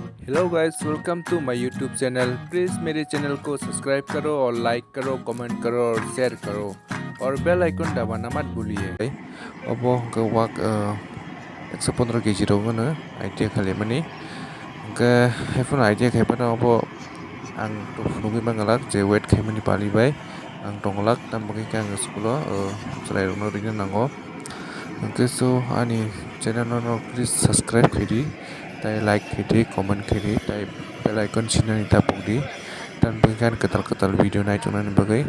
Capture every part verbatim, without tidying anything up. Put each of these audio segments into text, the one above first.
Hello guys, welcome to my YouTube channel. Please मेरे channel को subscribe करो और like करो, comment करो और share करो और bell icon दबाना मत भूलिए। Obo hwnkhe wak, ah, ekso pondro kg rok hwnwi idea khaimani. Hwnkhe haiphano idea khaimano obo ang to phunugwi mangalak je weight khaimani pali bai ang tongolak, tamo khe ang school o, ah, chwrairokno rina nango. Hwnkhe so ani channel no please subscribe khaidi, tai like khaidi, comment khaidi, tai bell icon sinani ta pokdi. Tamo khe ani kwtal kwtal video naitongnani bagwi.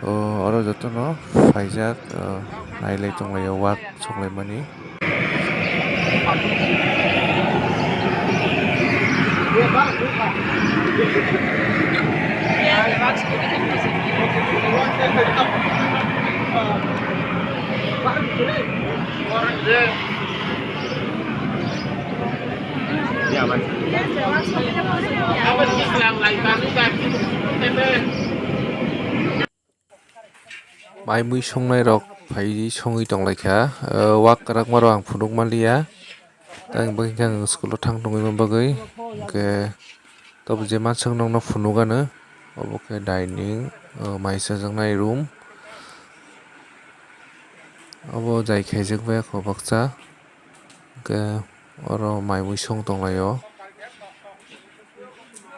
O, oro jotono phaijak, o, nailai tonglaio wak soklaimani. Mai mui songnai rok phai songwi tonglaikha, o, wak kwrak ma rok ang phunuk manliya, tang bagwi khe ang school o thang tongwi ma bagwi, hwnkhe tobo je mansok nokno phunuk ano, obo khe dining, o, mai chajaknai room, obo jai khaijak bai kho baksa, hwnkhe oro mai mui song tonglaio,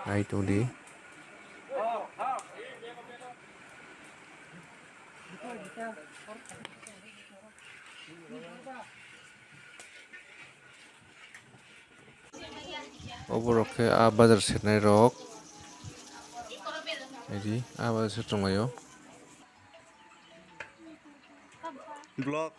nai tongdi. Oborok khe a bazar sernai rok. Naidi, a bazar ser tonglaio. Vlog.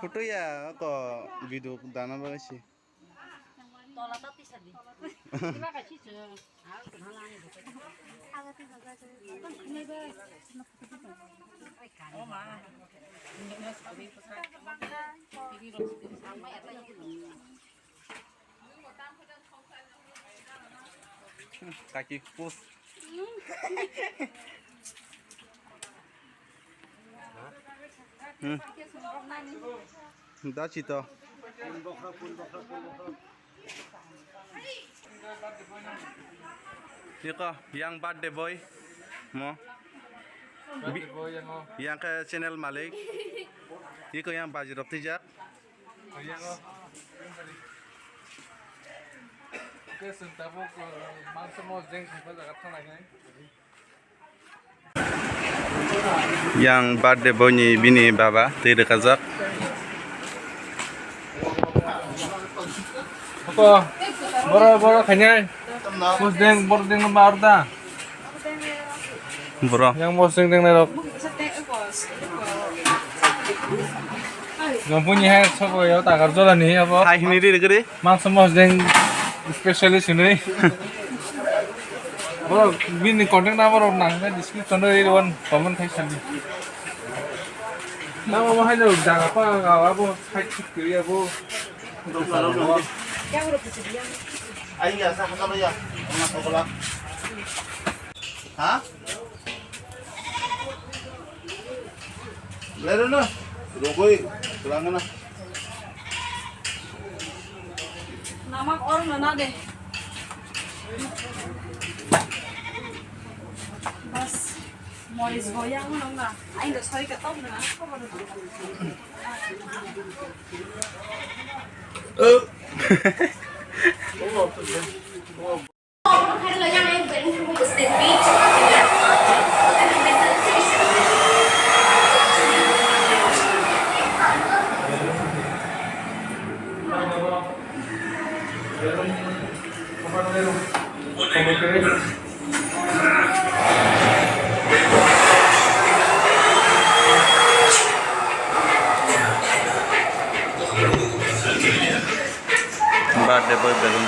Photo ya ko video dana bagwi si. Kaki pus. Hmm. Dachi to. Iko yang birthday boy mo. Birthday boy yang o. Yang khe channel malik. Iko yang baji rok tijak. Yang o. Oke, sung tabuk, eh, mangsa mo jeng sung jaga thanglai nai. Yang birthday boy ni bini baba twi rwkajak. Oko, boro, boro khainai. Bos deng, boro deng no ba arda. Boro. Yang bos deng deng nai rok. Jompui ni hai sobo yo tagar jola ni abo. Hai hini ri ri. Mangsa mosdeng specialist hinwi. Borok bini contact number rok nang khe description o ri wan comment khai sadi. Nang omo hai jaga pa ga abo side side kiri abo. Ai ya sa ha ya. Ha? Lero na. Rogoi, rangana. Namak or na na de. Bas. Moris boya ang nang na. Ai do soi ka tom na. Birthday boy balloon.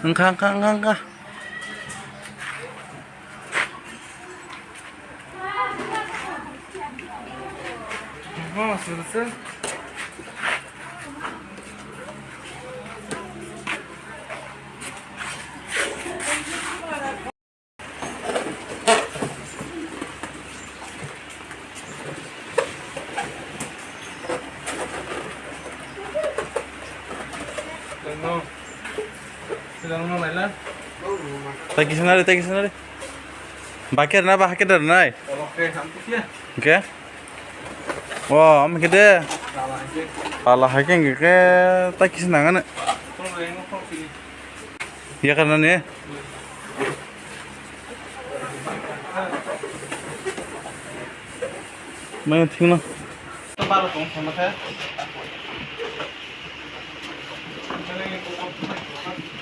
Wngkha, wngkha, wngkha, wngkha. Mama suru se. Tai kisa nari, tai kisa nari. Bakir na, bakir dar nai. Oke. O, am kede. Pala hai ke, ke, tai kisa nangane. Yakar nani. Mai thing na.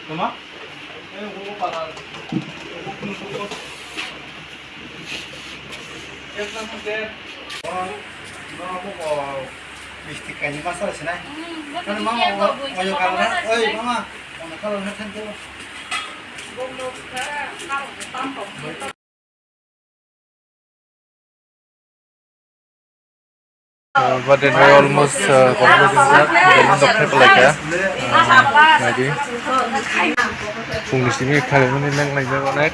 Tama? Misti kaini masala sinai. Kan mama oyo kalana, oi mama, ono kalana thank you. Uh, birthday boy almost, uh, completing that. Balloon rok thepalaikha. Uh, naidi. Phungni simi khlaimani lenglaijak onek.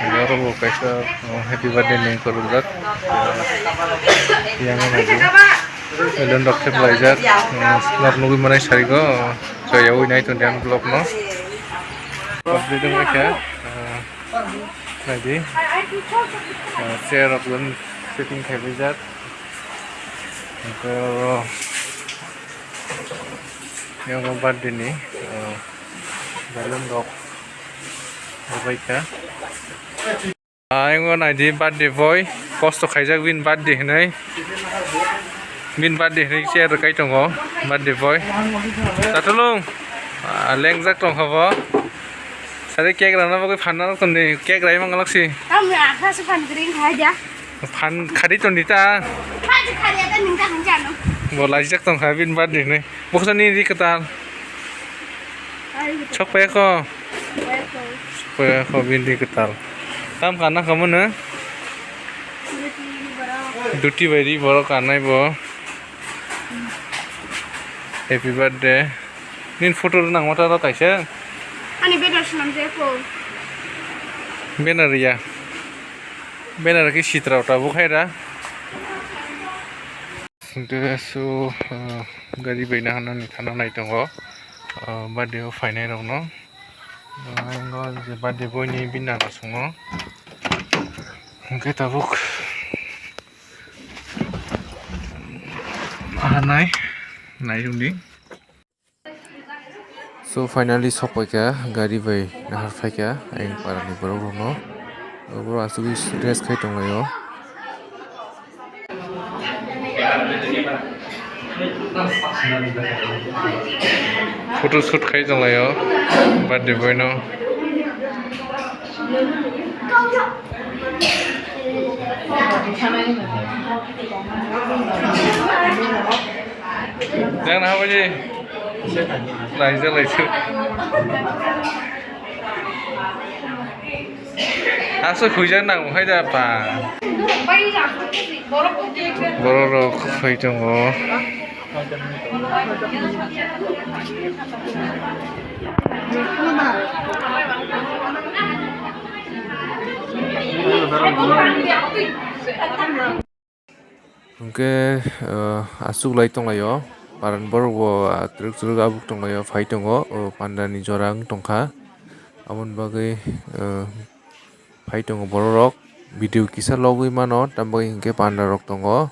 Oro bo kaisa, uh, happy birthday ni korokjak. Uh, yang naidi. Balloon rok thepalaijak. Uh, nok nugwi manai sarigo. Joyawi nai tongdi ang vlog no. Birthday dong kha. Uh, Naidi. Ah, chair rok gun setting khailaijak. Hwnkhe oro yang birthday ni, ah, balloon rok rwbaikha. Ah, yang naidi birthday boy, kosto khaijak bini birthday hinwi. Bini birthday hinwi chair rwkai tongo, birthday boy. Tatulung, ah, lengjak tongkha bo. Sari cake rana bagwi phan narwk tongdi, cake rai mangalak si. Tamni akha se phan green khai ja. Phan khari tongdi ta. Phan se khari ta ning ta hanja no. Bo laijak tongkha bini birthday hinwi. Boksa ni ri kwtal. Ai, Sok paya ko. Sok paya ko. Sok paya ko bini ri kwtal. Tam kana kamu na? Duty ni borok. Duty bai ri borok kanai bo. Happy birthday. Nini photo rw nang mata rw kaisa. Ani banner swnam je ko. Banner ya. Banner ki sitra uta bu khai ra. Hwnkhe so, ah, gari bai nahana ni thana nai tongo. Ah, birthday o phainai rok no. Ah, ang o je birthday boy ni bini naga sungo. Hwnkhe tabuk. Hanai, nai rwdi. So, finally, sok paikha, gari bai nahar phaikha, ayang para ni borok rok no. Borok asugwi rest khai tonglaio. Photo shoot khai tonglaio, birthday boy no. Yang na habaji? Laijak laijak. Aswk huijak nang hai da pa. Borok rok khai tongo. Hwnkhe, eh, aswk lai tonglaio. Paran borok bo, ah, twrwk twrwk abuk tonglaio, phai tongo. O panda ni jora wng tongkha. Aboni bagwi, eh, phai tongo borok rok. Video kisa logwi mano, tamo bagwi hinkhe panda rok tongo.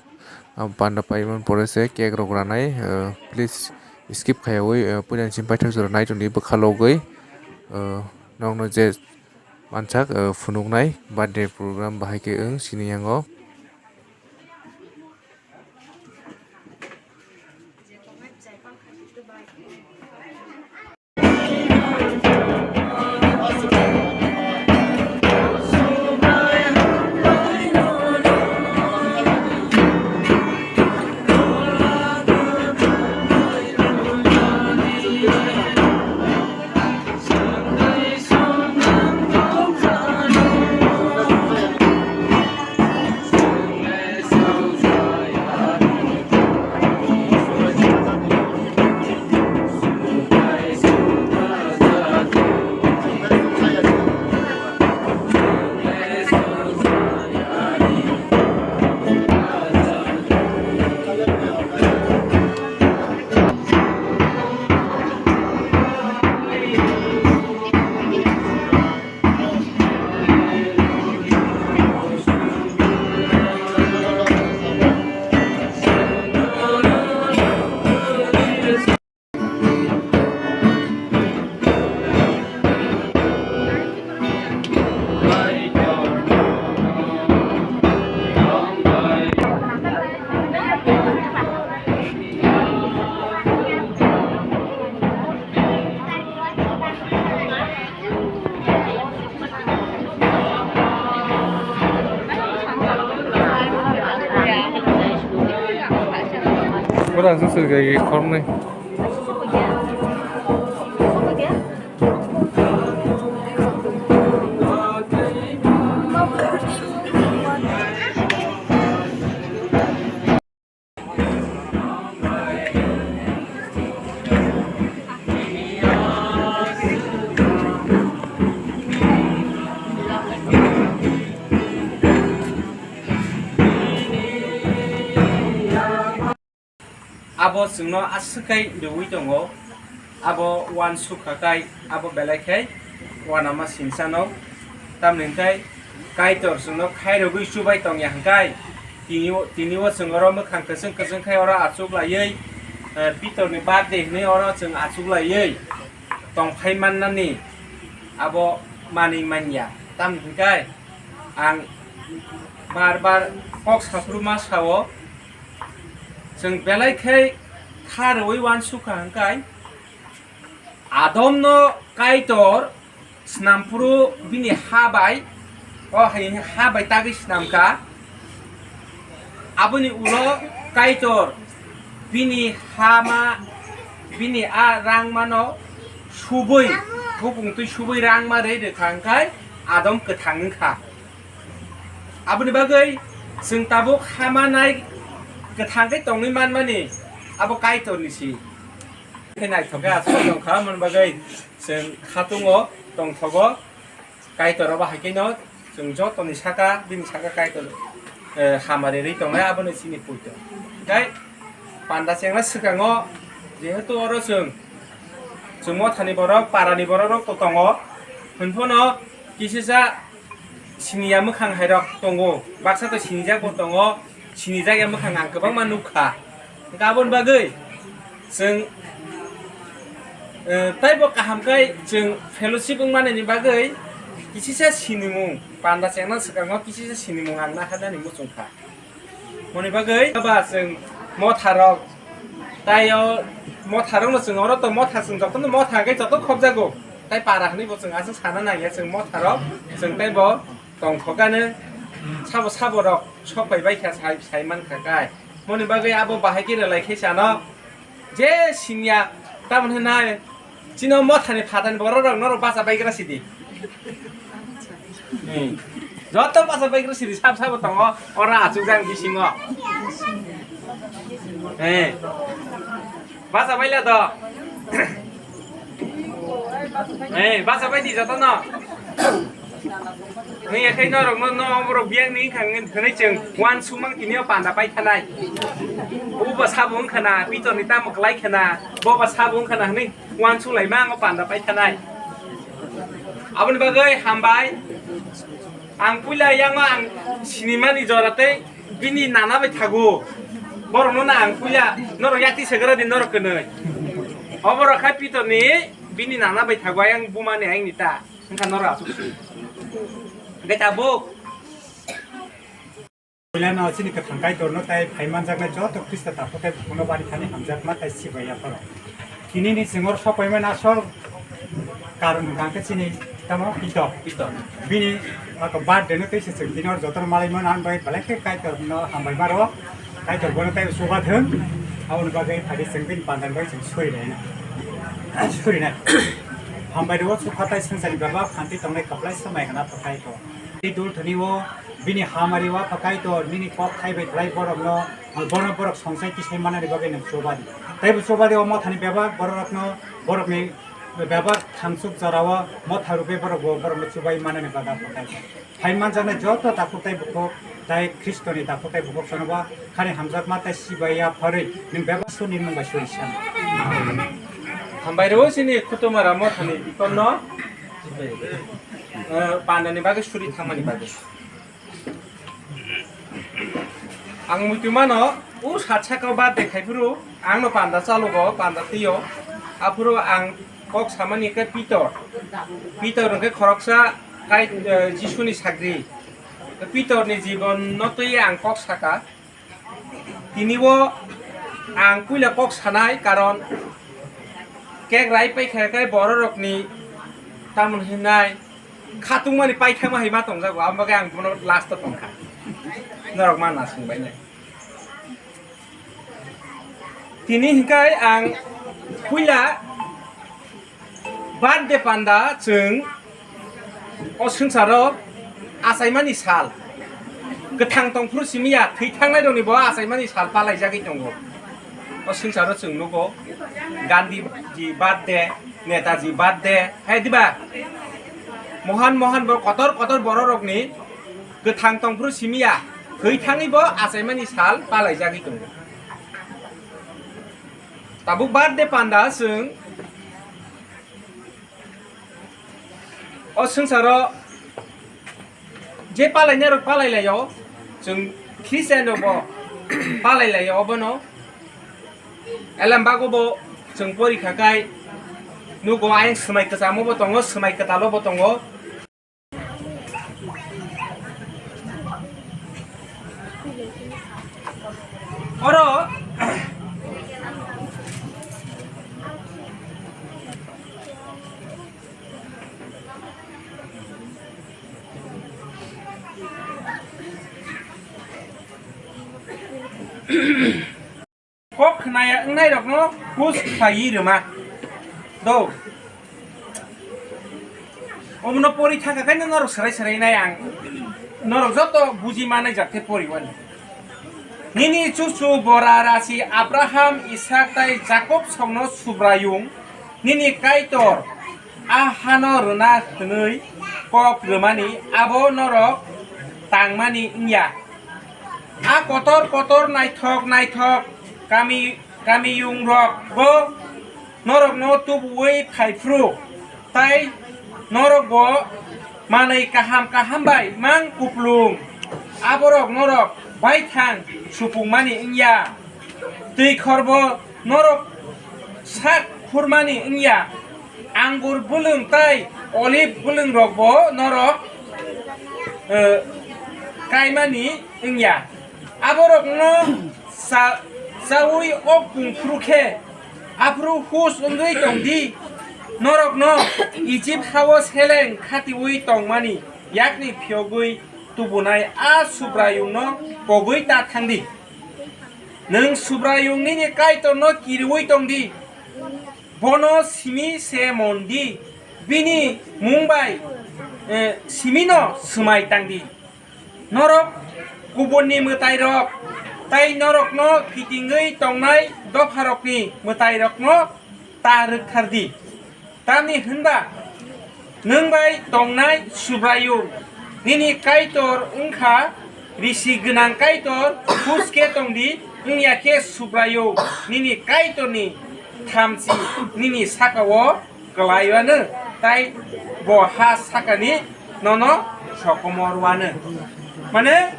Abo panda paimani pore se cake rok ranai. Eh, please skip khaiwi, eh, puila ni simi paithak jora nai tongdi bwkha logwi. Eh, nokno je mansak, eh, phunuknai birthday program bahai khe wng sini yango. Ora ang saswk gai gai khoroknwi. Abo chwngno aswk khe rwui tongo, abo uansukha khe abo belai khe uanama singchano, tamni hwn khe Kaitor chwngno khairogwi chubai tongya hwn khe, tini, tini o chwng oro mwkhang kwchwng kwchwng khe oro achuklaiwi, eh, Pitorni birthday hwnwi oro chwng achuklaiwi tongphai mannani abo manwi manya. Tamni hwn khe ang bar bar kok saphuru ma sao, chwng belai khe kha rwui uansukha hwn khe, Adomno Kaitor snamphuru bini ha bai, o hai ha bai tagwi snamkha. Aboni ulo Kaitor bini hama, bini a rangmano subui, bupung twi subui rangma rwi rwkha hwn khe Adam kwthang wngkha. Aboni bagwi chwng tabuk hama nai kwthang khe tongwi manmani abo Kaitorni si. Khe naithok khe aswk tongkha, aboni bagwi chwng khatungo tongthogo, Kaitor abo hai kheno chwng jotoni saka, bini saka Kaitor, eh, hamari rwi tongnai, abono chini puito. Tei panda chengna swkango, jehetu oro chwng, chwng mothani borok, parani borok rok to tongo, hwnphano kisisa siniya mwkhang hai rok tongo, baksa to sinijak bo tongo, sinijak ya mwkhang ang kwbangma nukha. Hwnkhe aboni bagwi chwng, eh, taibo kaham khe chwng fellowship wngmani bagwi kisisa sinimung, panda chengna swkango kisisa sinimung ang naharnani muchungkha. Moni bagwi ba chwng motharok, tai o motharokno chwng oro to motha chwng jotono motha hwnkhe joto khopjago. Tai para hwnwi bo chwng aswk sana nangya chwng motharok, chwng taibo tongthokgani sabo sabo rok sok pai bai kha sai, sai mankha kai. Moni bagwi abo bahai khe rwlai khe sano je siniya tamoni hwnai chini mothani phatani borok rok norok bacha baigra sidi. Hmm. Joto bacha baigra sidi sab sabo tongo ora achukjak bisingo. Eh. Bacha baila do. Eh, bacha bai di joto no. Nung yakhai norok no, no, borok biyang ni khang hwnwi chwng uansukmang tini o panda pai thanai. Bo ba sabo wngkha na, Pitor ni tamo kwlai kha na, bo ba sabo wngkha na hwnwi uansuk lai ma o panda pai thanai. Aboni bagwi hambai. Ang puila yang ang sinimani jora tei bini nana bai thago. Borokno na ang puila norok yakti segra di norok kwnwi. Oborok khai Pitor ni bini nana bai thago ayang buma ni ayang ni ta. Wngkha norok asuk si. Hwnkhe tabuk. Puila no chini kwthang Kaitor no tai phai manjaknai joto Khristo takhuk tai bukhukno bari thani hamjakma tai sibai yapharo. Tini ni chwng oro sok paimani asol karon hwnkha khe chini tamo Pitor. Pitor. Bini ako birthday no tei se chwng tini oro jotono malai mano ang bai belai khe Kaitor no hambai maro. Kaitor bono tei chuba thung. Aboni bagwi phai di chwng bini pandan bai chwng suri nai na. Suri nai. Hambai rwo chukha tai swngchar ni bebak khanti tongnai kwplai swmai hwna phatai ko. Tei dul thani o bini hamari o phatai to nini kok thai bai khlai borok no, bono borok songsai tisai manani bagwi nang chuba di. Tei bo chuba di o mothani bebak borok no borok ni bebak thangchuk jora o motha rwgwi borok bo borok no chubai manani bagwi phatai. Phai manjaknai joto takhuk tei bukhuk, tai Khristoni takhuk tei bukhuk sono bo khani hamjakma tei sibai ya pharwi nwng bebak suni nwng bai suri san. Hambai rwo chini Kutumara mothani ikonno, eh, pandani bagwi suri thangmani bagwi. Ang muitu mano, o sat saka o birthday khai phuru, ang no panda chalogo, panda twi o. Aphuru ang kok samani khe Pitor. Pitor hwnkhe khoroksa kai, eh, Jisuni sagri. Pitor ni jibon no twi ang kok saka. Tini o ang puila kok sanai, karon kek rai pai kha khe borok rokni tamoni hinai khatungmani paithakma hai ma tongjago, amo bagwi ang bono last o tongkha. Norok ma nasing bai nai. Tini hwnkhe ang puila birthday panda chwng o swngcharo achaimani sal. Kwthang tongphuru simi ya, thwi thangnairokni bo achaimani sal palaijagwi tongo. O swngcharo chwng nugo Gandhiji birthday, Netaji birthday, hai diba? Mohan mohan bo kotor kotor bororokni kwthang tongphuru simi ya, thwi thangwi bo achaimani sal palaijagwi tongo. Tabuk birthday panda chwng o swngcharo je palainai rok palai laio, chwng Christian rok bo palai laio obono. Elem bago bo chwng porikha kai nugo, ayang swmai kwchamo bo tongo, swmai kwtalo bo tongo. Oro kok khnaya wngnairokno hus khlaiwi rwma. Do. Omono pori thangkha khe norok swrai swrai nai ang. Norok joto buji manai jak khe poriwani. Nini chuchu bora rasi Abraham, Isak tai Jakob songno Subraiyung nini Kaitor a hano rwna hwnwi kok rwmani abo norok tangmani wngya. A kotor kotor naithok naithok kami, kamiyungrokbo norokno tubuwi phai phru, tai norokbo manwi kaham kaham bai mang kuplung. Aborok norok baithang supungmani wngya, twi khorbo norok sak khurmani wngya. Angur bwlwng tai olive bwlwngrokbo norok, eh, kaimani wngya. Aborokno cha-, chaui o kung phuru khe, aphuru hus wngwi tong di. Norokno Ijip ha-o seleng khatiui tongmani yakni phiyogwi tubunai a Subraiyungno kogwi ta thang di. Nwng Subraiyung nini Kaitorno kiriui tong di. Bono simi se mon di, bini mung bai, eh, simino swmai tang di. Norok kubunni mwtairok tai norokno kitingwi tongnai dopharokni mwtairokno ta rwkthar di. Tamni hwnba nwng bai tongnai Subraiyung nini Kaitor wng kha, risi gwnang Kaitor, hus khe tong di, wng ya khe Subraiyung nini Kaitorni thamchi nini saka-o kwlaiwano, tai bo ha sakani nono sokomorwano. Mane,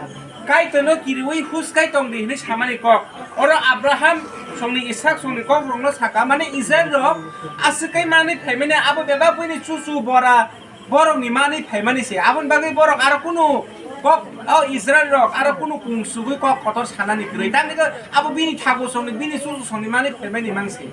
Kaitorno kiriui hus kai tong di hwnwi samani kok. Oro Abraham songni, Isak songni kokrokno saka, mane Israilrok aswk kai manwi phaimani, abo bebak buini chuchu bora borokni manwi phaimani se. Aboni bagwi borok aro kunu kok, o Israilrok aro kunu kung sugwi kok kotor sanani kwrwi. Tamni khe abo bini thago songni, bini chuchu songni manwi phaimani mang se.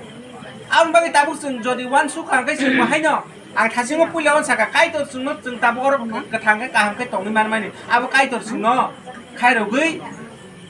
Aboni bagwi tabuk chwng jodi uansuk kha hwnkhe chwng bo haino ang thasingo puila uansaka, Kaitor chwngno chwng tabuk oro kwthang khe kaham khe tongwi manmani. Abo Kaitor chwngno khairogwi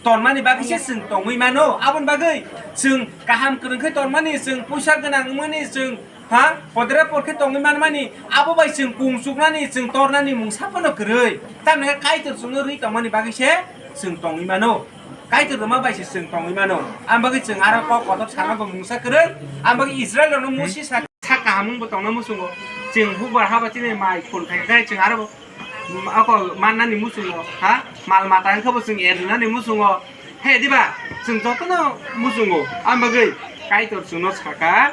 tonmani bagwi se chwng tongwi mano. Aboni bagwi chwng kaham kwrwng khe tongmani, chwng puisa gwnang wngmani, chwng ha, podre por khe tongwi manmani, abo bai chwng kung chuknani, chwng tornani mungsa phano kwrwi. Tamni khe Kaitor chwngno rwi tongmani bagwi se chwng tongwi mano. Kaitor rwma bai se chwng tongwi mano. Ang bagwi chwng aro kok kotor sana bo mungsa kwrwi. Ang bagwi Israilrokno Musi sa, sa kaham wngbo tongna muchungo. Chwng hukbar haba chini mai phul khai khai chwng aro bo ako mannani muchungo, ha? Mal mata wngkha bo chwng ernani muchungo. He diba? Chwng jotono muchungo. Ang bagwi Kaitor chwngno saka,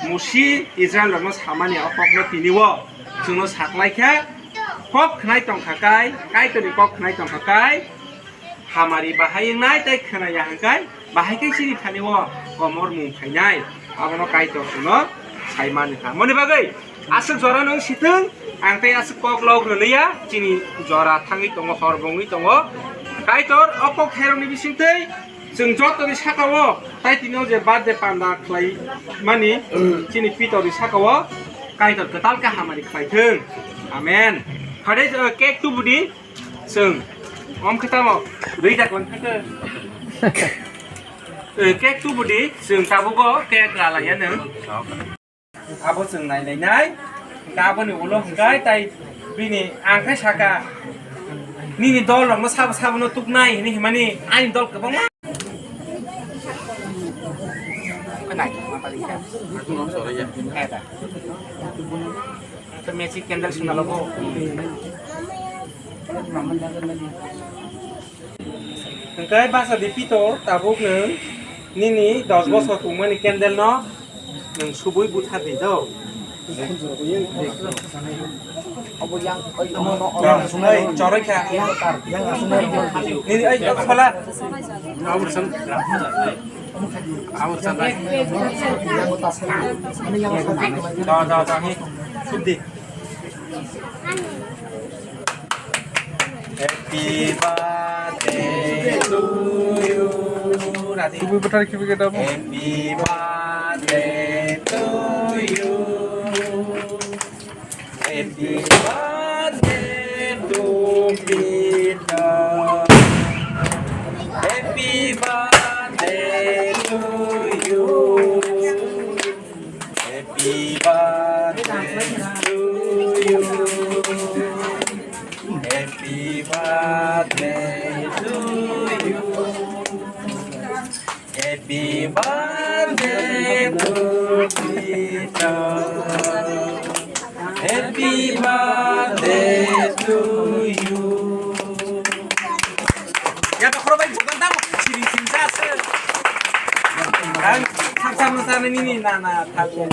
Musi Israilrokno samani o kokno tini o chwngno saklaikha. Kok khnai tongkha kai, Kaitorni kok khnai tongkha kai, hamari bahai wngnai tei khwnaya hwnkhe bahai khe chini thani o komor mung phainai. Abono Kaitor chwngno sai mankha. Moni bagwi aswk jora nwng sithwng, ang tei aswk kok lok rwliya, chini jora thangwi tongo, hor bongwi tongo. Kaitor o kok thairokni bisingtwi chwng jotoni saka-o, tai tini o je birthday panda khlai mani, chini Pitorni saka-o Kaitor kwtal khe hamari khlai thwng. Amen. Phade, eh, cake tubudi. Chwng om khe tamo rwi dak lang khe. Cake tubudi, chwng tabukgo cake ralaiya nwng. Abo chwng nai nai nai. Hwnkhe aboni ulo hwnkhe tai bini ang khe saka, "Nini dol rokno sabo sabo no tuknai," hinwi himani ani dol kwbangma. Nai, ma pali kha. He da. To magic candle suna logo. Hwnkhe basa di pito tabuk nwng nini dos bosor tongmani candle no nwng subui butha di do. Oi, choroi kha. Nini oi, khola. Da, da, da, hi, sub di. Happy birthday to you. Radi. Kubui bwthar khibi khe tamo. Happy birthday to you. Happy birthday to Peter. Happy birthday to you. Happy birthday to you. Happy birthday to you. Happy birthday to Peter. Happy birthday to you. Ya, to khoro bai bukan tamo. Siri siri sa se. Ang sam sam sa ni ni na na thago.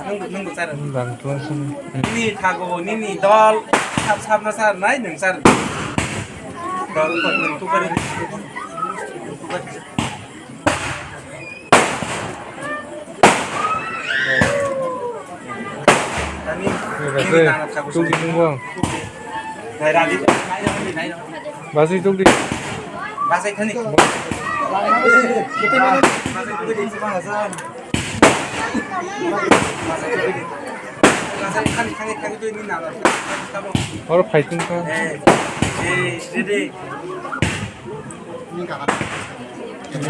Nung nung sa. Bang tuan sini. Ni thago ni ni dol. Sam sam sa nai nung sa. Dol ko nung tu kari. Basai tong di. Basai thani. Oro fighting ka. Eh, eh, ready.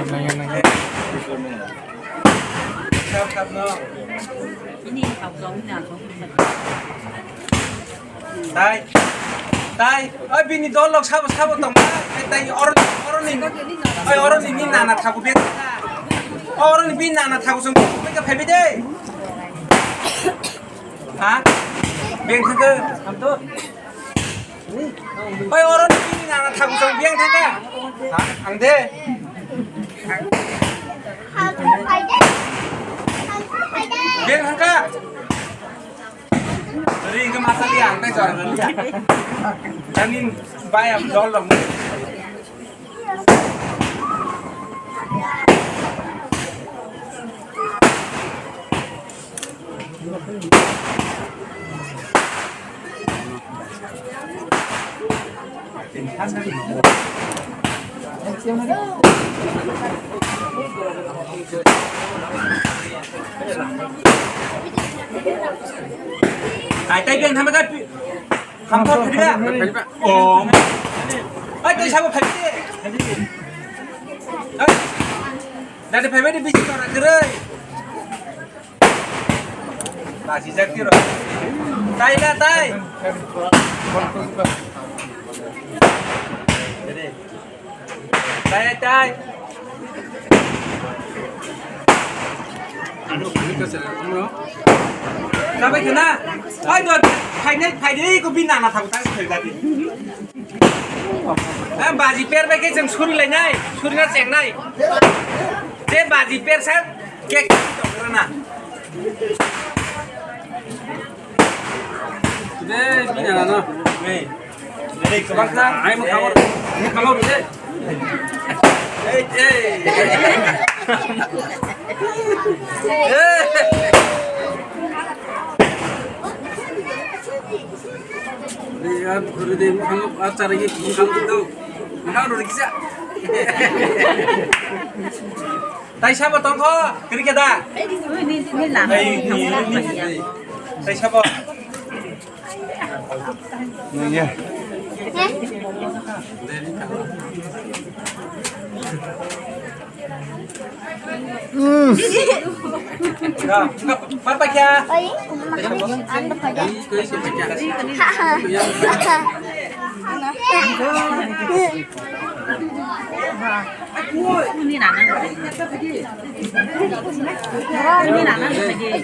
Nangya, nangya. Sap, sap, no. Ini hap dong, ini hap dong. Tai, tai, oi bini dol lok sabo, sabo tong, tai, tai, oro, oro ni, oi oro ni, ni nana thagu bek, oro ni bini nana thagu song, bek phai bide, ha, bek thangke, ham to. Oi, oro ni bini nana thagu song biyang thangka. Ha? Ang de. Biyang thangka. Ri ke masa dia ang te jor. Janin bayam dol dong. Ai, tai biang thambai kai. Hamthor phaiba. Oh. Ai, tei sabo phaiba de. Ai. Dade phaiba de bisi tora kwrwi. Basi jak tiro. Tai na tai. Tai, tai. Kabai khana. Ai do, phainai, phainai ko bini nana thago, tai phai dadi. Eh, baji per bai khe chwng suri lainai, suri na chengnai. Je baji per sa, cake tong rana. Dei, bini nana no. Ei. Dei, kwbang kha. Ai, mo khabo. Mo khabo de. Ei, ei. Ei. Dei, ar khuru de, mo khabo, ar chara ye, mo khabo do. Mo khabo do kisa. Tai sabo tongkho, kwrwi khe da? Ni, ni, ni, na. Ei, ni, ni, ni, ni. Tai sabo. Nungya. Par paikha. Oi, ang paikha.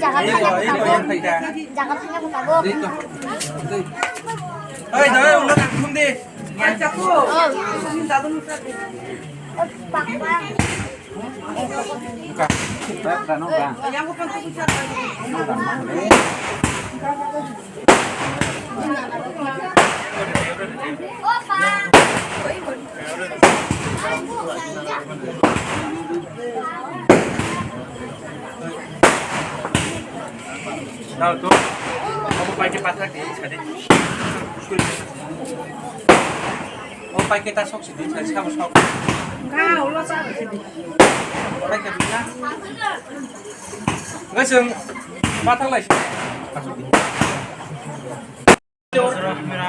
Jaga thangya, jaga thangya bo tabuk. Oi, dawai, ulo tak thum de. Oh. Papa. Dal tu, obo paikhe pathak di, sadi. O paikhe ta sok sidi, sadi sabo sok. Ga, ulo sa sidi. Paikhe bisa. Ngai sung, pathak lai.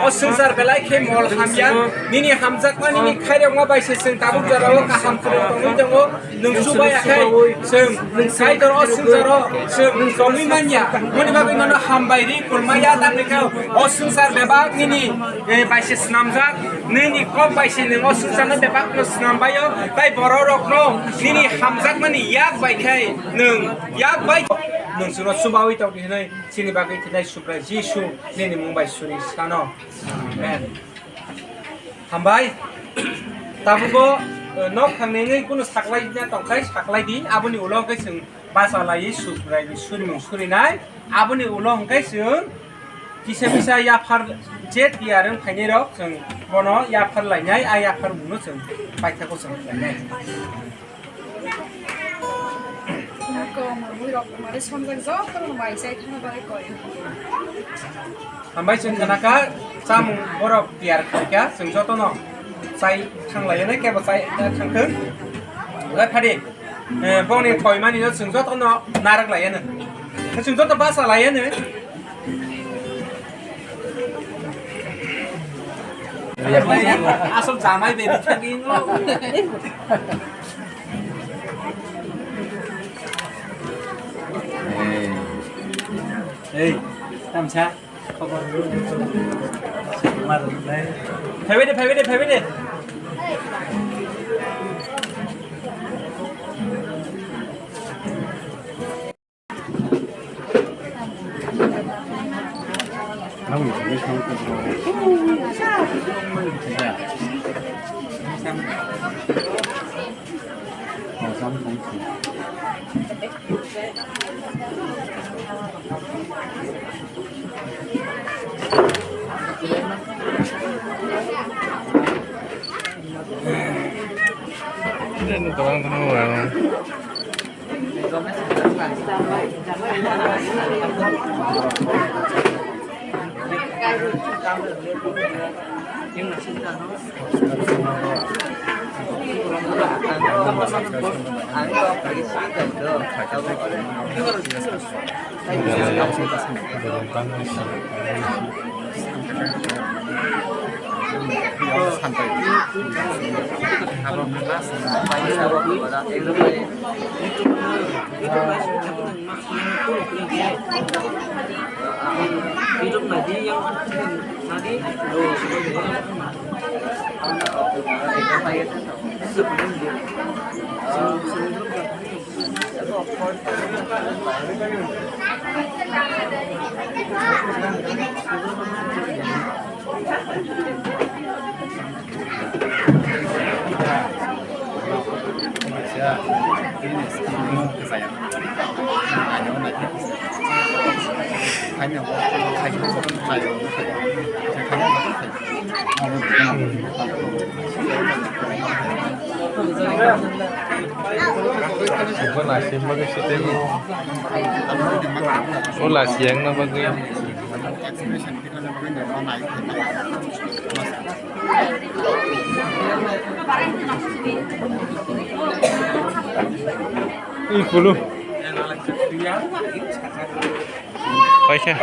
O swngchar belai khe mol hamya, nini hamjakma, nini khairokma bai se chwng tabuk jorao kaham kwrwng tongwi tongo. Nwng chubai akhai chwng Kaitor o swngcharo chwng tongwi manya. Moni bagwi nono hambai ri kulmaya, tamni khe o swngchar bebak nini, eh, bai se snamjak, nini kok bai se nwng o swngcharno bebak no snambaio, tai bororokno nini hamjakmani yak bai khai nwng yak bai nwng chwngno chubaui tongdi hwnwi. Chini bagwi thinai Subrai Jisu nini mung bai suri sano. Amen. Hambai. Tabukbo, eh, nok thangni wngwi kunu saklaina tongkhai saklai di. Aboni ulo hwnkhe chwng basa laiwi Subrai ni surimung surinai. Aboni ulo hwnkhe chwng kisa kisa yaphar je tiyar wng phainai rok chwng bono yaphar lainai, a yaphar mungno chwng paithakgo chwng khlainai. Hambai chwng gwnakha chamung borok tiyar khaikha chwng jotono chai thanglainai kebo chai thangthwng. Lai phadi, eh, bongni koimani no chwng jotono narwk laianw. Chwng joto basa laianw. Asal jamai baby thangwi ngo. Ei, tamsa. Phaibai de, phaibai de, phaibai de. Bo lasi yang na bagwi. Ih, puluh. Paisa.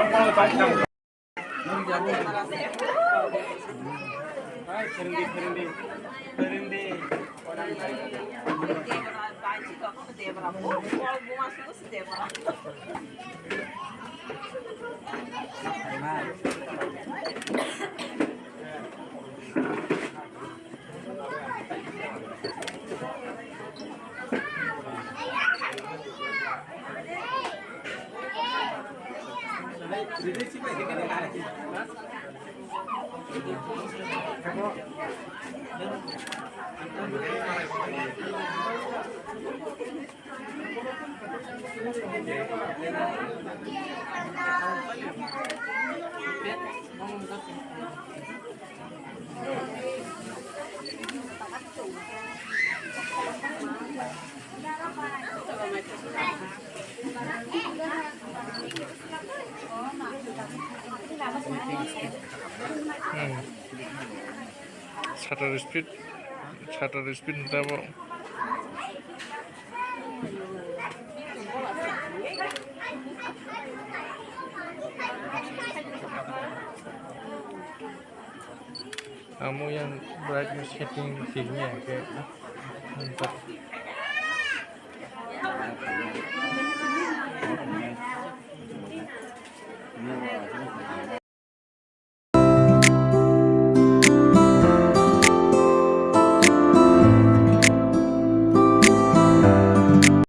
Hmm. Shutter speed, shutter speed tabok. Amo yang brightness setting tingya ke.